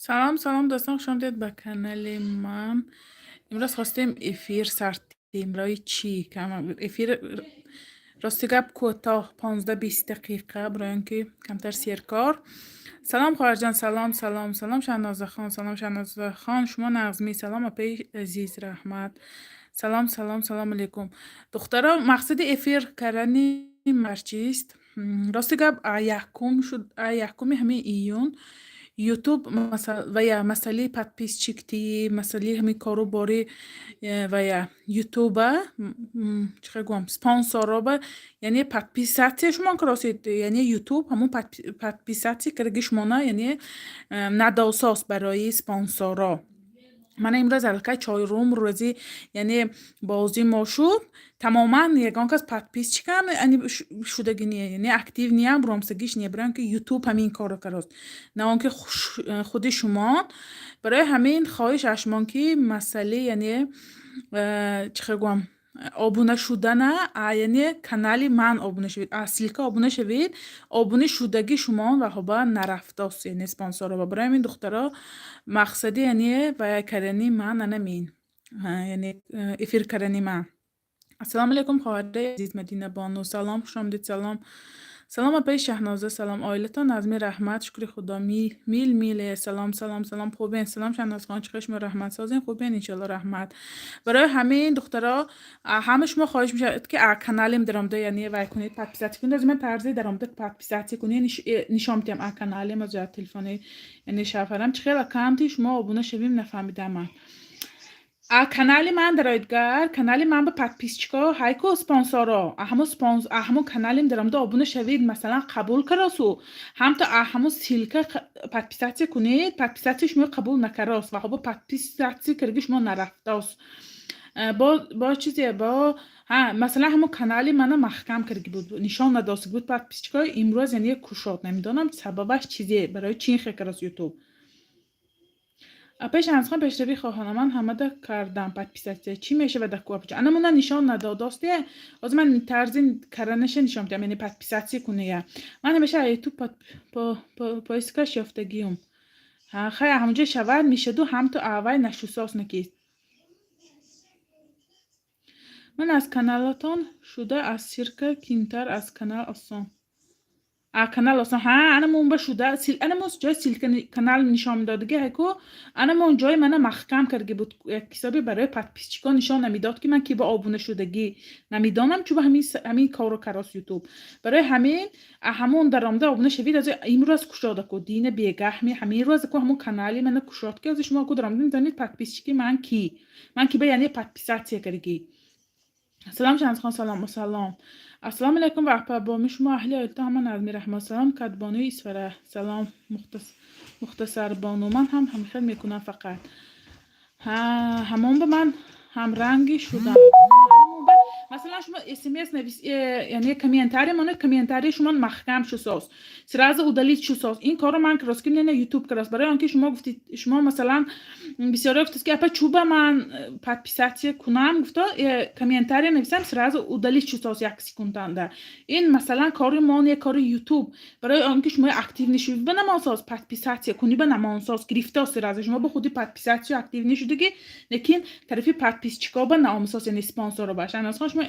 Салом, салом, дӯстон, хуш омадед ба канали ман. Имрӯз хостем эфир сартем. Барои чӣ? Эфир, рости гап, кӯтоҳ, 15-20 дақиқа, барои он ки камтар серкор. Салом, хоҳарҷон, салом, салом, салом, Шаҳнозахон, салом, Шаҳнозахон, шумо нағзмӣ? Салом, апаи азиз, раҳмат. Салом, салом, салом алейкум. Духтаро, мақсади эфир кардани ман чист? Рости гап, якум шуд, якуми ҳамин июн Ютуб вая масъалаи подписчиктӣ, масъалаи ҳамин кору бори вая Ютуба, чӣ хел гӯям, спонсороба, яъне подписаться шумо кросед, яъне Ютуб ҳамун подписаться кардаги шумона, яъне надосос барои спонсоро. Мана имрӯз аллакай чорум рӯзи, яъне бозӣ мо шуд, тамоман ягон кас подписчикам шудаги не, яъне актив неам, ромсагиш не, барои он ки Ютуб ҳамин корро кардааст, на он ки худи шумон. Барои ҳамин хоҳиш аз шумон, ки масъалаи, яъне чӣ хел гӯям, обуна шудана, яъне канали ман обуна шавед, аз ссылка обуна шавед, обуна шудаги шумон ваҳоба нарафтост, яъне спонсоро. Барои ҳамин, духтаро, мақсади, яъне вая кардани ман анамин, яъне эфир кардани ман. Ассалому алайкум, хоҳари азиз Мадинабону, салом, хуш омадед, салом. Салом, апаи Шаҳноза, салом, оилатон назми, раҳмат, шукри Худо, мил миле, салом, салом, салом, хубен, салом, Шаҳнозхон, чӣ шумо, раҳмат, созен, хубен, иншоалло, раҳмат. Барои ҳамин, духтаро, ҳама шумо хоҳиш мешавад, ки каналем даромада, яъне вай кунед, подписаться кунед. Аз ман тарзи даромада подписаться кунед нишон медиҳам, каналем аз телефони, яъне шавҳарам. Чӣ хел аккаунти шумо обуна шавем, нафаҳмидам ман. Канали ман дароидгар, канали ман ба подписчико ҳайку спонсоро, аҳамо каналим даромада обуна шавед, масалан, қабул каросу, ҳамто аҳамо ссылка подписаться кунед, подписаться шумо қабул накарост ва ҳобо подписаться кардаги шумо нарафтост. Бо чизе бо ҳа, масалан, ҳамон канали мана маҳкам кардаги буд, нишон надоста буд подписчикои, имрӯз яъне кушод, намедонам сабабаш чизе, барои чӣ ин хел карост Ютуб. Апаи Шаҳнозхон, пешравӣ хоҳона, ман ҳамада кардам подписаться, чӣ мешавад аку, апаҷон? Ана нишон надодосте, ҳозир ман тарзи карданаша нишон медиҳам, яъне подписаться куния. Ман ҳамеша Ютуб поискаш ёфтагиюм. Хай, ҳамонҷо шавад мешаду, ҳамту аввай нашусос накист. Ман аз каналатон шуда, аз ссылка кинтар, аз канал осон. А канал осон, ҳа, ана мон ба шуда, ана мо ҷои ссылка канал нишон медодаги ҳайку, ана мон ҷои мана маҳкам кардаги буд, як ҳисоби барои подписчикон нишон намедод, ки ман ки ба обуна шудагӣ, намедонам чӯба ҳамин корро карост Ютуб. Барои ҳамин ҳамон даромада обуна шавед, аз имрӯз кушода ку, дина бегаҳми ҳамин рӯз ку ҳамон канали мана кушод, ки аз шумо ку даромада метавонед подписчики ман ки, ман ки ба, яъне подписаться кардагӣ. Салом, Шаҳнозхон, салом, салом. Ассалому алайкум ва апа, шумо, аҳли оилатон ҳама назми, раҳмат. Салом, кадбонуи Исфара, салом, мухтасарбону. Ман ҳам ҳамихел мекунам фақат. Ҳамон ба ман ҳамранги шудам. Масалан, шумо смс навис, яъне комментарий монед, комментарии шумо маҳкам шусоз, сразу удалить шусоз. Ин корро ман крос ки не, Ютуб крос. Барои он ки шумо гуфтид, шумо, масалан, бисёре гуфтед, ки апа, чӯба ман подписаться кунам, гуфто, комментарий нависам, сразу удалить шусоз як секунданда. Ин, масалан, кори мо не, кори Ютуб. Барои он ки шумо актив нешавед ба намонсоз, подписаться кунӣ ба намонсоз, гирифтоз сразу шумо ба худи подписаться актив нешудагӣ, лекин тарафи подписчико ба наомсоз, яъне спонсоро ба. Шаҳнозхон, шумо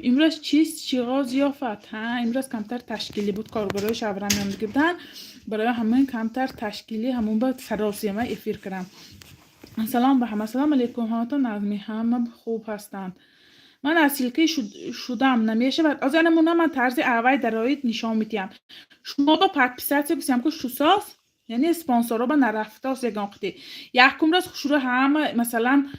имрӯз чист, чиғо зиёфат? Ҳа, имрӯз камтар ташкилӣ буд, коргарои шаврам омадагӣ буданд, барои ҳамин камтар ташкилӣ, ҳамон ба саросима эфир кардам. Салом ба ҳама, ассалому алайкум, ҳаматон назмӣ, ҳама хуб ҳастанд. Ман аз ссылкаи шудам намешавад. Озир намуна ман тарзи аввай дароид нишон медиҳам. Шумо ба подписаться гуфтам ку шусоз, яъне спонсоро ба нарафтоз ягон қити. Якум рӯз хушрӯ ҳама, масалан,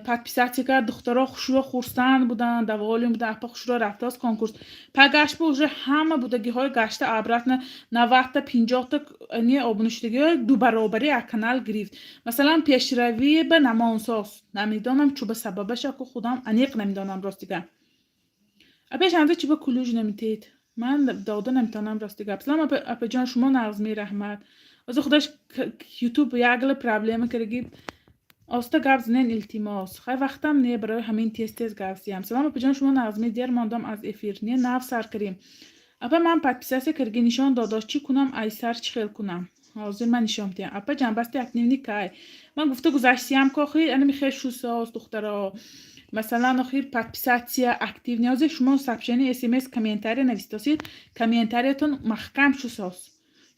подписаться кард, духтаро хушрӯ хурсанд буданд, доволен буданд, апа, хушрӯ рафтоз конкурс. Пагашба уже ҳама будагиҳои гашта обратно 90-та, 50-та не обунашудагиҳои дубаробари аз канал гирифт. Масалан, пешравӣ ба намонсоз. Намедонам чӯ ба сабабаша, ку худам аниқ намедонам, рости гап. Апеш ҳанӯз чӣ ба ключ наметиҳед? Ман дода наметавонам, рости гап. Салом, апаҷон, шумо нағзмӣ, раҳмат. Ҳозир худаш Ютуб якла проблема кардаги. Оста гап занен, илтимос. Хай, вақтам не, барои ҳамин тез тез гап зиям. Салом, апаҷон, шумо нағзмӣ, дер мондам аз эфир. Не, нав сар кардем. Апа, ман подписаться кардаги нишон додост, чӣ кунам, айсар чӣ хел кунам? Ҳозир ман нишон медиҳам. Апа, ҷамъбасти активный кай? Ман гуфта гузаштиям, ки охир анами хел шусоз, духтаро. Масалан, охир подписаться активный. Ҳозир шумо сообщение, смс, комментария навистосид, комментариятон маҳкам шусоз.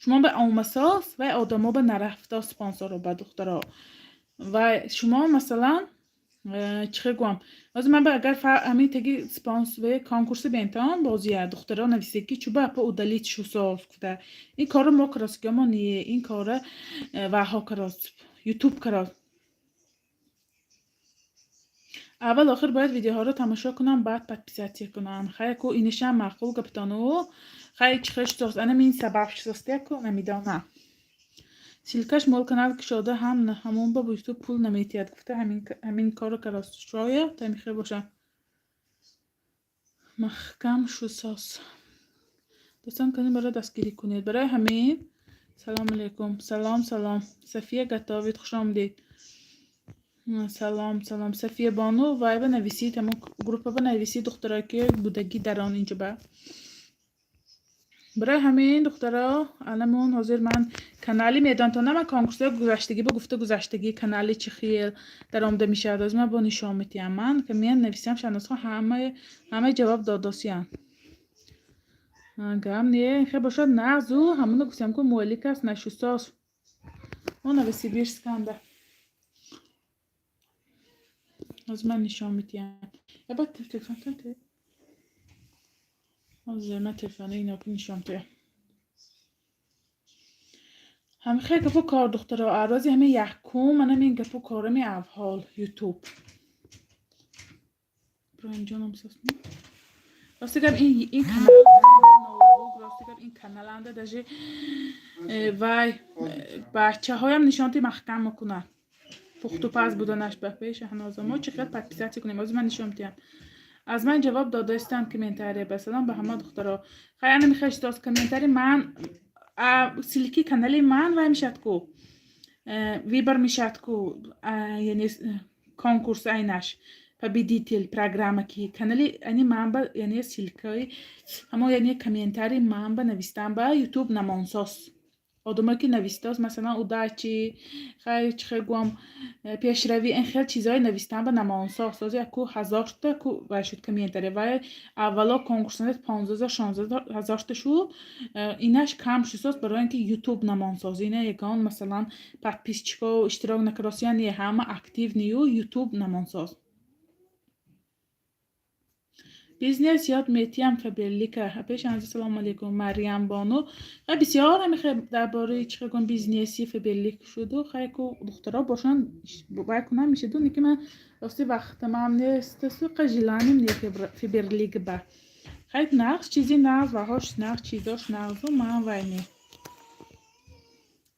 Шумо ба омасоз вай одамо ба нарафто спонсоро ба, духтаро. Ва шумо, масалан, чӣ хел гӯям, ҳозир ман агар ҳамин теги спонсор конкурси бентон бозия, духтаро нависед, ки чуба, апа, удалить шусоз гуфта. Ин корро мо каросгиёмо не, ин корро ваҳо кароз, Ютуб кароз. Аввал охир бояд видеоҳоро тамошо кунам, баъд подписаться кунам. Хай, ку инишам маъқул гаптону. Хай, чӣ хел шудост? Анам ин сабаб шудост, яку намедонам. Ссылкаш мол канал кушода, ҳам ҳамон ба Ютуб пул наметиҳад гуфта, ҳамин корро карост. Шояд ҳамин хел бошад. Маҳкам шусоз. Дӯстон, кани бара дастгирӣ кунед. Барои ҳамин, салом алейкум. Салом, салом. Сафия готовит, хуш омадед. Салом, салом. Сафия бону, вайба нависид, ҳамон группа ба нависид, духтаро, ки будагӣ дар он инҷо ба. Барои ҳамин, духтаро, аламон ҳозир ман канали медонтона, ман конкурсҳои гузаштагӣ ба гуфта гузаштагӣ, канали чӣ хел даромада мешавад, ҳозир ман бо нишон метиҳам. Ман ки меян нависам, Шаҳнозхон ҳамаи ҷавоб додосиянд. Гам не, хел бошад, нағзу ҳамоно гуфтам, ку муалик аст, нашусоз. Мо Новосибирсканда. Ҳозир ман нишон метиҳам. Яба телефон, ҳозир ман телефони иноки нишон метиҳам. Ҳами хел гапу кор, духтаро, аррози ҳами якум манам ин гапу корами авҳол Ютуб. Иброҳимҷоном сосми. Рости гап, ин канал ноутбук, рости гап, ин каналанда даже вай бачаҳоям нишонти маҳкам мекунад. Пухту паз буданаш ба пеш Шаҳноза. Мо чӣ хел подписаться кунем? Ҳозир ман нишон медиҳам. Аз ман ҷавоб додаистанд комментария. Ба салом ба ҳама духтаро. Хай, ана мехоҳед комментарий ман, ссылки канали ман вай мешавад ку, выбор мешавад ку, яъне конкурс айнаш победитель программа, ки канали ани ман ба, яъне ссылкаи ҳамо, яъне комментарий ман ба навистан ба Ютуб намонсоз. Одамое ки навистааст, масалан, удачи, хай, чӣ хел гӯям, пешравӣ, ин хел чизҳое навистан ба намонсоз. Ҳозир яку ҳазорта ку вай шуд комментария. Вай аввало конкурс 15 000, 16 ҳазорта шуд, инаш кам шудсоз, барои ин ки Ютуб намонсоз. Ина ягон, масалан, подписчико иштирок накардосиян, не, ҳама активныю Ютуб намонсоз. Бизнес ёд метиҳам Фаберлика. Пешанзи, салому алейкум, Марьям бону. Хай, бисёр ҳами хел дар бораи, чӣ хел гӯям, бизнеси Фаберлик шуду. Хай, ку духтаро бошанд, вай кунам мешаду, не ки ман рости вақтамам нестасу қа желанием не Фаберлик ба. Хай, нағз, чизи нағз, ваҳош нағз, чизош нағзу ман вай не.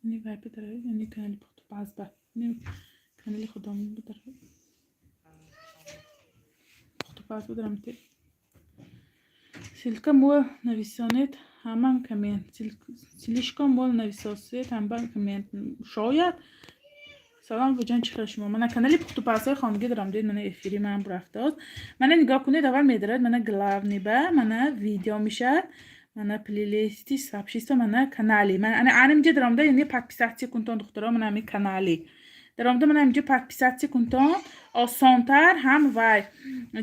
Ини вай бидарад, ини канали пухтупаз ба. Ини канали худом бидарад. Пухтупаз бидарам те. Ссылка мол нависонед, ҳамам коммент. Слишком мол нависосед, ҳамам коммент. Шояд. Салом, буҷон, чӣ хел шумо? Мана канали пухтупазҳои хонагӣ дорам, дид, мана эфири ман бурафтааст. Мана нигоҳ кунед, аввал медорад, мана главный ба, мана видео мешавад, мана плейлисти, сообщество, мана канали. Мана ана инҷа даромада, яъне подписаться кунтон, духтаро, мана ҳамин канали. Даромада, мана инҷа подписаться кунтон, осонтар ҳам вай.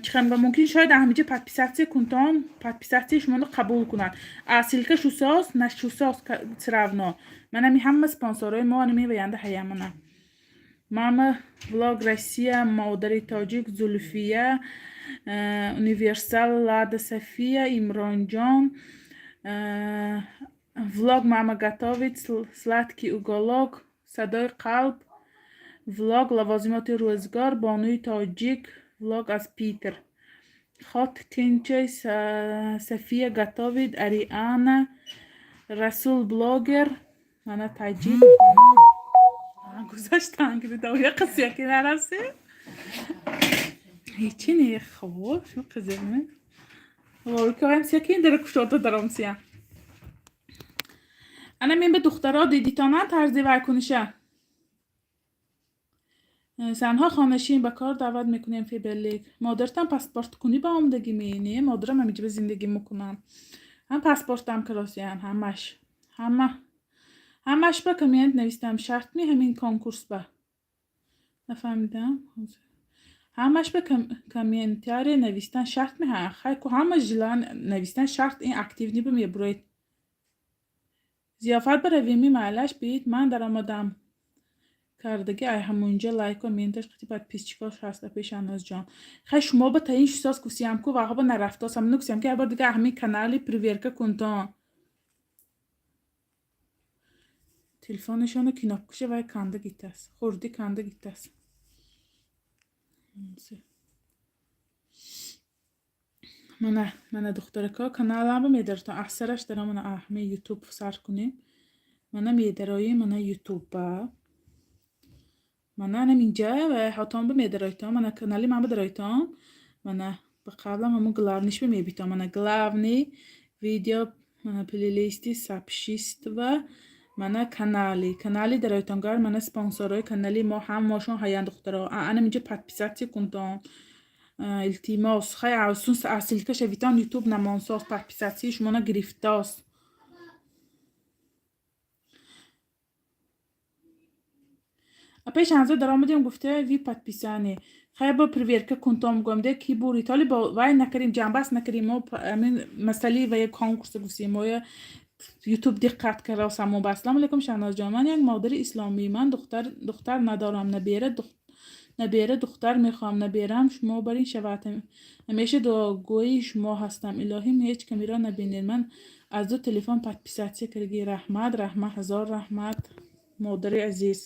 Чӣ хел мумкин, шояд ҳаминҷа подписаться кунтон, подписатьсияи шуморо қабул кунанд. А ссылка шусоз, нашусоз, всё равно. Мана ҳами ҳама спонсорҳои мо ана меваянда ҳая мана. Мама влог Россия, модари тоҷик, Зулфия, Универсал, Лада София, Имронҷон, влог мама готовит, сладкий уголок, садои қалб, влог лавозимоти рӯзгор, бонуи тоҷик, влог аз Питер. Хот Кинчой, София готовит, Ариана, Расул блогер, мана таҷик. Гузаштан ки доя қиз яки нарасед. Ҳечи не, хоб, шу қизиқми. Воркаем секин дара кушода даромсия. Ана мен ба духтаро дидитона тарзи вай куниша. Занҳо хонашин ба кор даъват мекунем Фаберлик. Модаратам паспорткунӣ ба омадагӣ ме? Не, модарам ҳаминҷа ба зиндагӣ мекунанд. Ҳам паспортам каросиян, ҳамаш. Ҳама. Ҳамаш ба коммент навистам, шартми ҳамин конкурс ба? Нафаҳмидам. Ҳамаш ба комментария навистан шарт ми? Хай ку, ҳама желан навистан шарт, ин активный ба мебуроед. Зиёфат ба равеми, майлаш биед, ман даромадам кардаги, ай ҳамонҷа лайк комменташ қити подписчикош ҳаст. Апи Шаҳнозҷон, хай, шумо ба таин шусоз гуфтиям ку, ваҳоба нарафтос, ҳамина гуфтиям, ки ябор дига ҳамин канали проверка кунтон. Телефонашону кнопкаша вай канда гитааст, хурди канда гитааст. Мана, мана, духтарако, каналама медаратон, аз сараш дара, мана, ҳамин Ютуб сар кунем, мана, медароем, мана, Ютубба, мана, анам инҷа ва ҳотон ба медароитон, мана, канали ман бадароитон, мана, ба қаблам ҳамун главныйш ба мебитон, мана, главный видео, мана, плейлисти, сообщества, мана, канали дароитон гар, мана, спонсорҳои канали мо ҳамашон ҳаянд. Духтаро, анам инҷа подписаться кунтон, илтимос. Хай, авсун ссылка шавитон, Ютуб намонсоз, подписатсияи шумона гирифтост. Апеш ҳанзо даромадем, гуфта: «Вы подписаны». Хай, бо проверка кунтон гӯям де, ки бури толи бо вай накардем, ҷамъбаст накардем. Мо амин масъалаи ва як конкурса гуфтем, моя Ютуб диққат карда само ба. Ассалому алайкум, Шаҳнозҷон, ман як модари исломӣ, ман духтар надорам, набера духтар мехоҳам, набераам шумо бар ин шавад, ҳамеша дуогӯи шумо ҳастам, илоҳим ҳеҷ камиро набинед. Ман аз ду телефон подписаться кардаги. Раҳмат, раҳмат, ҳазор раҳмат, модари азиз.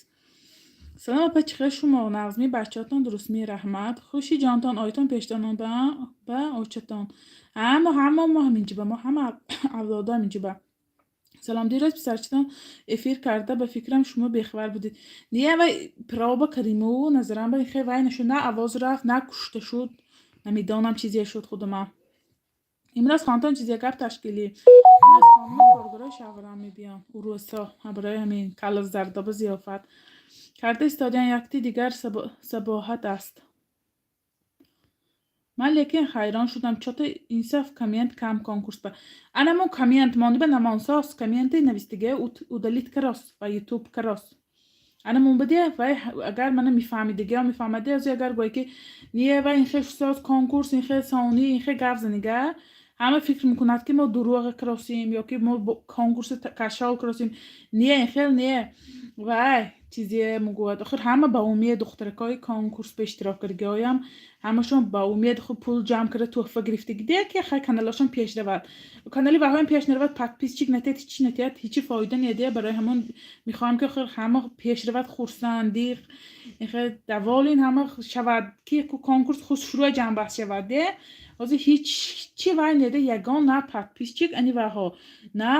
Салом, апа, чӣ хел шумо, нағзми, бачаҳотон дурустми? Раҳмат, хуши ҷонтон, ойтон пештонон ба очатон, ҳама, ҳама мо ҳаминҷиба, мо ҳама авлодо ҳаминҷиба. Салом, дирӯз писарчатон эфир карда, ба фикрам, шумо бехабар будед. Не, вай проба кардиму, назарам ба хе вай нашуд, на овоз рафт, на кушта шуд, намедонам, чизе шуд худама. Имрӯз хонатон чизе гап ташкилӣ? Имрӯз хонуми коргарои шавҳарам мебиён, урусо, барои ҳамин калла зардоба зиёфат карда истодиян, якти дигар сабоҳат аст. Ман лекин ҳайрон шудам, чото инсоф коммент кам конкурс ба. Анамон коммент мониба намонсоз, комменти навистагия удалить карос ва Ютуб карос. Анамон бидия вай, агар мана мефаҳмидагиё мефаҳмади, аз агар гӯе ки не, вай инхел соз конкурс, инхел сонӣ, инхел гап занига, ҳама фикр мекунад, ки мо дурӯға кросим ё ки мо конкурси кашол кросим. Не, инхел не, вай чизе мегӯяд. Охир ҳама ба умед, духтаракҳои конкурс ба иштирок кардагиҳоям ҳамашон ба умед худ пул ҷамъ карда, тӯҳфа гирифтагӣ де, ки хай, каналашон пеш равад. Канали ваҳоям пеш наравад, подписчик натиҳад, ҳичи натиҳад, ҳичи фоида недиҳад. Барои ҳамон мехоҳам, ки охир ҳама пеш равад, хурсандӣ инхел даволин ҳама шавад, ки конкурс худ шурӯъ ҷамъбаст шавад де. Ҳозир ҳеҷ чи вай неда, ягон на подписчик ани ваҳо, на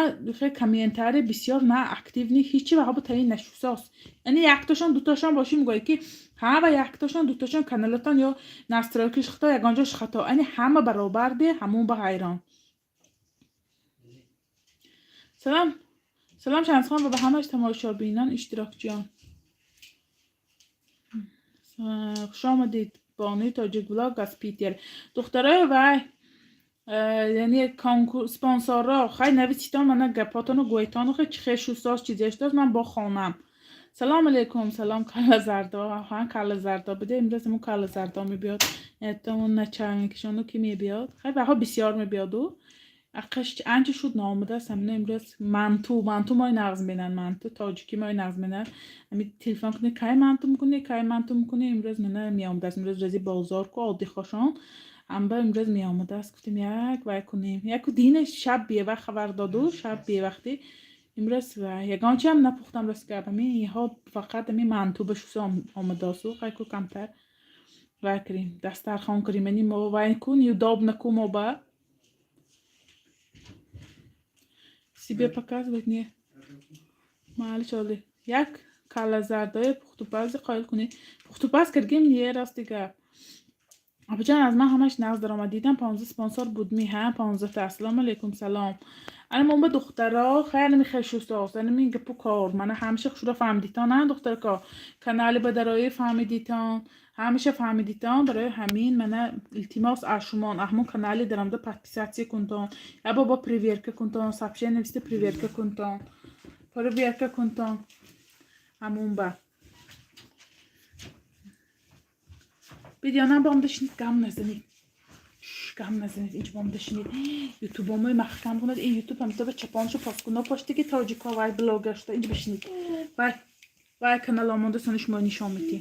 комментарий бисёр, на активный, ҳичи ваҳо бо таъин нашусоз. Ани яктошон, дутошон бошӣ, мегӯяд, ки ҳа, ва яктошон, дутошон каналатон ё настройкаш хато, ягон ҷош хато. Ани ҳама баробар де, ҳамон ба ҳайрон. Салом, салом, Шамсхон ва ба ҳамаш тамошобинон, иштирокчиён, хуш омадед. Бонуи Тоҷик Влог аз Питер. Духтарои вай, яъне спонсорро, хай, нависитон, мана, гапотону гӯйтону, хай, чӣ хел шусоз, чизе шудоз, ман бо хонам. Салом алейкум, салом, калла зардо, ҳа, калла зардо биде, имрӯз ҳамун калла зардо мебиёд, этамон начальникшону ки мебиёд. Хай, ваҳо бисёр мебиёду, ақаш анча шуд наомадааст. Ҳамина имрӯз манту мои нағз менанд, манту тоҷикӣ мои нағз менанд. Ҳами телефон кунӣ: «Кай манту мекунӣ, кай манту мекунӣ?» Имрӯз мана меомадааст, имрӯз рӯзи бозор ку, оддихошон ҳамба имрӯз меомадааст. Гуфтем, як вай кунем, яку дина шаб бевақт хабар доду, шаб бевақтӣ. Имрӯз ягончиам напухтам, рост гап, ҳамин инҳо фақат ҳамин манту ба шуса омадасу. Хай ку, камтар вай кунем, дастархон кунем, яъне мо вай ку, неудобно ку мо ба себе показывать не майли шоли. Як каллазардои пухтупази қоил кунед, пухтупаз кардгем, не, рости гап. Апаҷон, аз ман ҳамаш нағз даромад, дидам, 15 спонсор будми, ҳа, 15та. Ассалому алайкум, салом. Ана мо ба духтаро, хеле мехешусост, ана мин гапу кор, мана, ҳамеша хушро фаҳмидитон, а, духтарако, канали ба дарои фаҳмидитон, ҳамеша фаҳмидитон. Барои ҳамин мана илтимос аз шумон, ҳамон канали даромада подписаться кунтон, я бо проверка кунтон, сообщение нависта, проверка кунтон. Проверка кунтон ҳамун ба. Бидёнам бом дашинед, гам назанед. Гам назанед, инҷ бом дашинед. Ютубомои маҳкам кунад. Ин ютуб ҳамита ба чапоншу паскуно поштиги тоҷико вай блогер шуда. Инҷ бишинед. Вай вай каналомонда сони шумо нишон метӣ.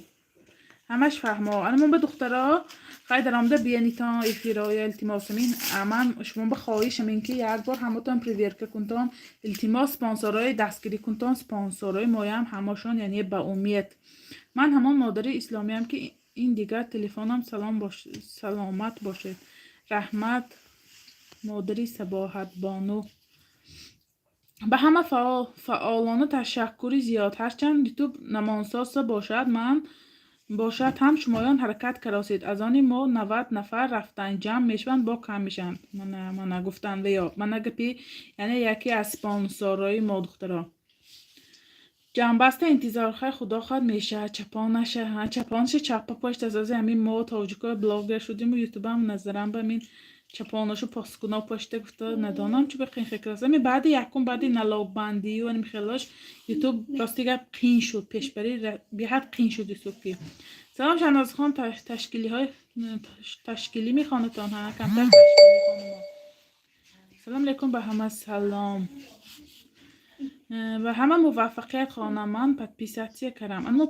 Ҳамаш фаҳмо. Ана мон ба духтаро хай даромада биянитон эфироя, илтимосам ин ман шумо ба хоҳишам ин ки як бор ҳаматон проверка кунтон, илтимос, спонсорҳои дастгирӣ кунтон, спонсорҳои моям ҳамашон, яъне ба умед. Ман ҳамон модари исломиям, ки ин дигар телефонам. Салом бош, саломат бошед. Раҳмат, модари Сабоҳатбону. Ба ҳама фаъолона ташаккури зиёд. Ҳарчанд ютуб намонсоза бошад, ман бошад ҳам шумоён ҳаракат каросед. Аз они мо 90 нафар рафтанд, ҷамъ мешаванд, бо кам мешаванд. Мана, мана гуфтанд ё мана гапи, яъне яке аз спонсорҳои мо, духтаро. Ҷамъбаста интизор. Хай, худо хоҳад, мешавад. Чапон наша, чапонша чаппа пошт аз ози ҳамин мо тоҷико блогер шудиму ютубам назарам ба ҳамин чапоношу поскуно пошта гуфта, надонам чӣ ба қин хекрас. Ами баъди якум, баъди налогбандию ани хелош ютуб рости гап қин шуд, пешбарӣ беҳад қин шуд ютуб ки. Салом, Шаҳнозхон, ташкилиҳои ташкилӣ мехонатон? Ҳа, камтар ташкилӣ хонумо. Салом алейкум ба ҳама, салом. Ба ҳама муваффақият хоҳонам. Ман подписаться кардам. Ано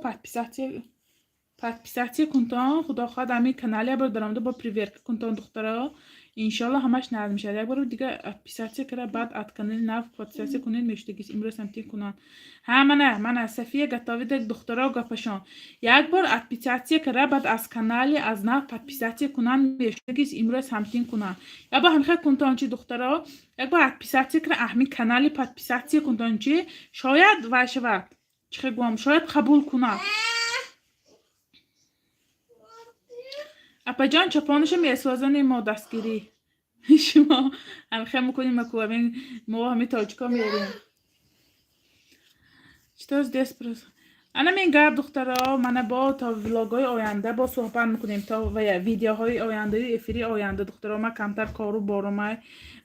подписаться кунтон, худо хоҳад, ҳамин канали як бор даромада бо проверка кунтон, духтаро. Иншолло, ҳамаш нағз мешавад. Як бор дига подписаться карда, баъд аз канали нав подписаться кунед, мешудагис. Имрӯз ҳамтин кунанд. Ҳа, мана, мана Сафия готовида, духтаро, гапашон. Як бор подписаться карда, баъд аз канали аз нав подписаться кунанд, мешудагис. Имрӯз ҳамтин кунанд. Як бор ҳамихел кунтон чи, духтаро, як бор подписаться карда, ҳамин канали подписаться кунтон чи, шояд вай шавад. Чӣ хел гӯям, шояд қабул кунад. Апаҷон, чапонаша месозани мо дастгирӣ. Шумо ҳамихел мекунем, аку ҳамин мо ҳамин тоҷико мерем. Что здесь происходит? Ана мин гап, духтаро, мана бо то влогҳои оянда бо суҳбат мекунем, то видеоҳои ояндаи эфири оянда, духтаро, ман камтар кору борумай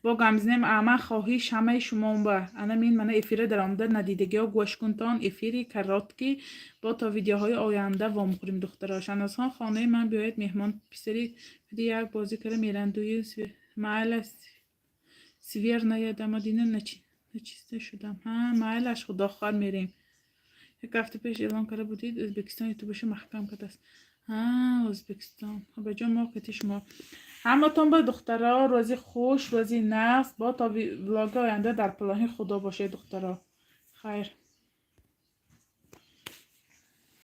бо гам мезанем. Ман хоҳиш ҳамаи шумоба, ана мин мана эфира даромада надидагиҳо гӯш кунтон, эфири короткий, бо то видеоҳои оянда вомехӯрем, духтаро. Шаҳнозхон, хонаи ман биёед меҳмон. Писари як бозӣ карда меранд дуи майлаш сверная дамадина начиста шудам. Ҳа, майлаш, худо хоҳад, мерем. Як ҳафта пеш эълон карда будед, Ӯзбекистон ютубаша маҳкам кардааст. Ҳа, Ӯзбекистон. Абаҷон, мо кати шумо. Ҳаматон ба, духтаро, рӯзи хуш, рӯзи нағз, бо то влоги оянда дар паноҳи Худо бошед, духтаро. Хайр.